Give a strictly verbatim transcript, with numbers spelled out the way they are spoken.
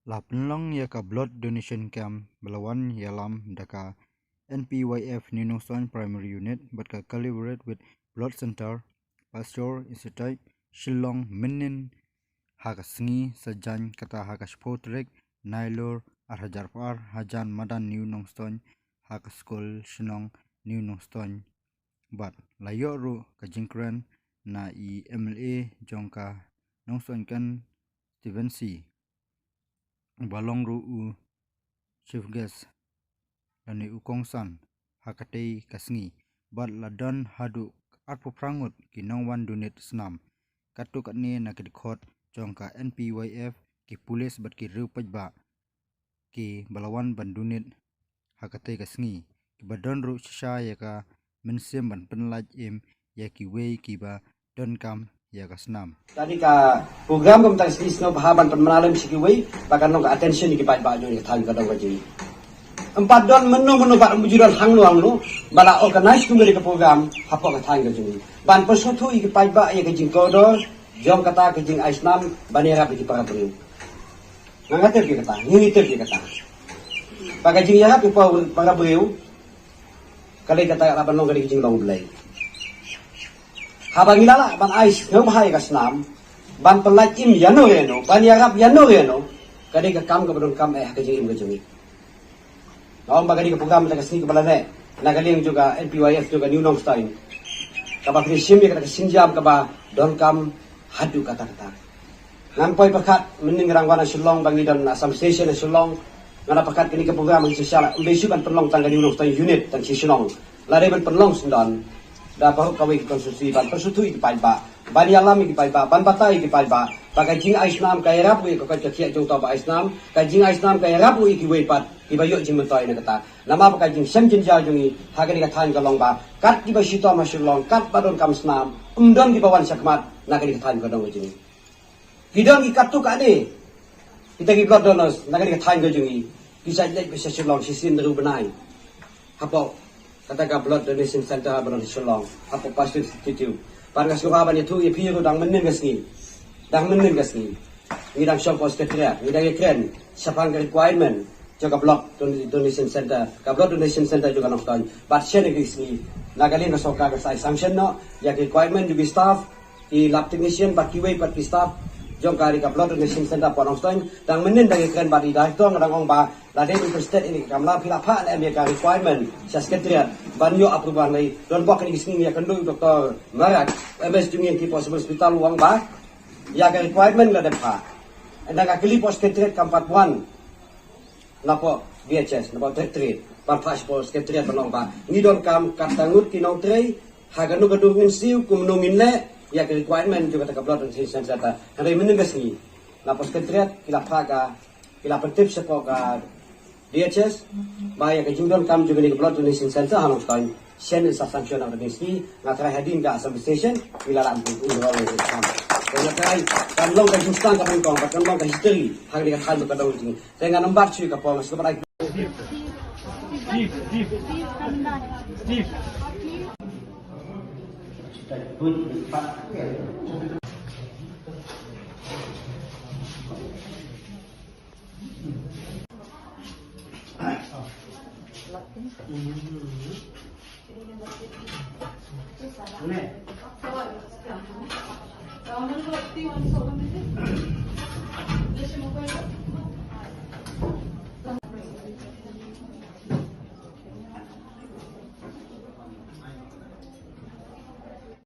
La pynlong ïa ka blood donation camp ba la wan ïalam da ka N P Y F New Nongstoiñ Primary Unit bad ka Collaborate with Blood Center, Pasteur Institute, Shillong mynnin ha ka sngi Saitjaiñ kata ha ka shiphew tarik Nailur ar hajar arphew ar hajan madan New Nongstoiñ ha ka skul shnong New Nongstoiñ. Bad la ïoh ruh ka jingkren na i M L A jong ka Nongstoiñ Constituency ba long ruh u chief guest lane u kongsan ha katei ka sngi. Bad la don haduh arphew phra ngut ki nongwan donate snam. Katto katne na ki dkhot jong ka N P Y F, ki pulit bad ki riew paidbah kiba la wan ban donate ha katei ka sngi, kiba don ruh shisha ïa ka mynsiem ban pynlait im ïa kiwei kiba donkam ïa ka snam. Kane ka program ka mynta ka sngi sngewbha ban pynmynta lem sha kiwei ba kan long ka attention ïa ki paidbah jong ka thaiñ ka dong ka jong ngi. Em pat don mynno mynno bad em ju don hangno hangno ba la organize kumne ka program hapoh ka thaiñ ka jong ngi ban pynsngewthuh ïa ki paidbah ïa ka jingkordor jong kata ka jingai snam ban ïarap ïa ki para briew. Nga nga tip ïa kata, ngi ngi tip ïa kata. Ba ka jingïarap ïa ki para briew ka dei kata ka ban long ka dei ka jinglong Blei. Haba ngi la lah ban ai sngewbha ïa ka snam ban pynlait im ïano ïano, ban ïarap ïano ïano, ka dei ka kam kaba donkam eh ha ka jingim ka jong ngi. Nga ong ba kane ka program mynta ka sngi kaba la leh na ka liang jong ka N P Y F jong ka New Nongstoiñ, kaba pynshim ïa kata ka sienjam kaba donkam haduh katta katta. Ngan poi pyrkhat mynnin nga dang wan na Shillong ba ngi don Assam Station na Shillong. Nga da pyrkhat kane ka program ngi shisha la ym dei shuh ban pynlong tang ka New Nongstoiñ Unit tang shi shnong. Lada ban pynlong syndon da baroh kawei ka konstituensi ban pynsngewthuh ïa ki paidbah, ban ïalam ïa ki paidbah, ban batai ïa ki paidbah ba ka jingai snam ka ïarap ïa ka koit ka khiah jong uta uba ai snam, ka jingai snam ka ïarap ïa kiwei pat kiba ïoh jingmyntoi na kata. Namar ba ka jingshem jynjar jong ngi ha kane ka thaiñ ka long ba kat kiba shitom ha Shillong, kat ba donkam snam, ym don kiba wan shakhmat na kane ka thaiñ ka dong ka jong ngi. Ki don ki katto katne kita ki blood donors na kane ka thaiñ ka jong ngi, ki shait leit beit sha Shillong shisien hynriew bnai hapoh kata ka blood donation center ba don ha Shillong, hapoh Pasteur Institute. Bad nga sngewbha ban ïathuh ïa phi ruh, dang mynnin ka sngi, dang mynnin ka sngi ngi dang shong hapoh Secretariat, ngi dang ïakren shaphang ka requirement jong ka blood don-, donation center, ka blood donation center jong ka Nongstoiñ. Bad shen ïa ki sngi na ka liang ka sorkar ka sa ai sanction noh ïa ka requirement jong ki staff, ki lab technician bad kiwei pat ki staff jong ka, ka blood donation center hapoh Nongstoiñ. Dang mynnin dang ïakren bad i director, nga dang ong ba lada interested ïa kane ka kamra, phi lah phah lem ïa ka requirement sha Secretariat ban ïoh approval. Ngi don bok kine ki sngi ïakynduh u Doktor Marak, M S jong ngi hapoh Civil Hospital, u ong ba ïa ka requirement la dep phah. Ynda nga kylli hapoh Secretariat kam pat wan na pdeng D H S, na pdeng Directorate, ban phah sha pdeng Secretariat ban ong ba ngi donkam katto ngut ki nongtrei ha kano kano ngin siew, kumno ngin leh ïa ka requirement jong kata ka blood donation center. Hynrei mynnin ka sngi na pdeng Secretariat ki la phah ka, ki la pyntip sha pdeng ka D H S ba ïa ka jingdonkam jong kane ka blood donation center ha Nongstoiñ, shen sa sanction ha kane ka sngi. Nga tharai hadien ka Assembly Session ngi la lah ban pynroi ïa ka kam. Te nga tharai kan long ka jingstad ka ban kong, kan long ka history ha kane ka thaiñ ka dong jong ngi. Te ngan ym bat shuh ka por, nga sngewbha.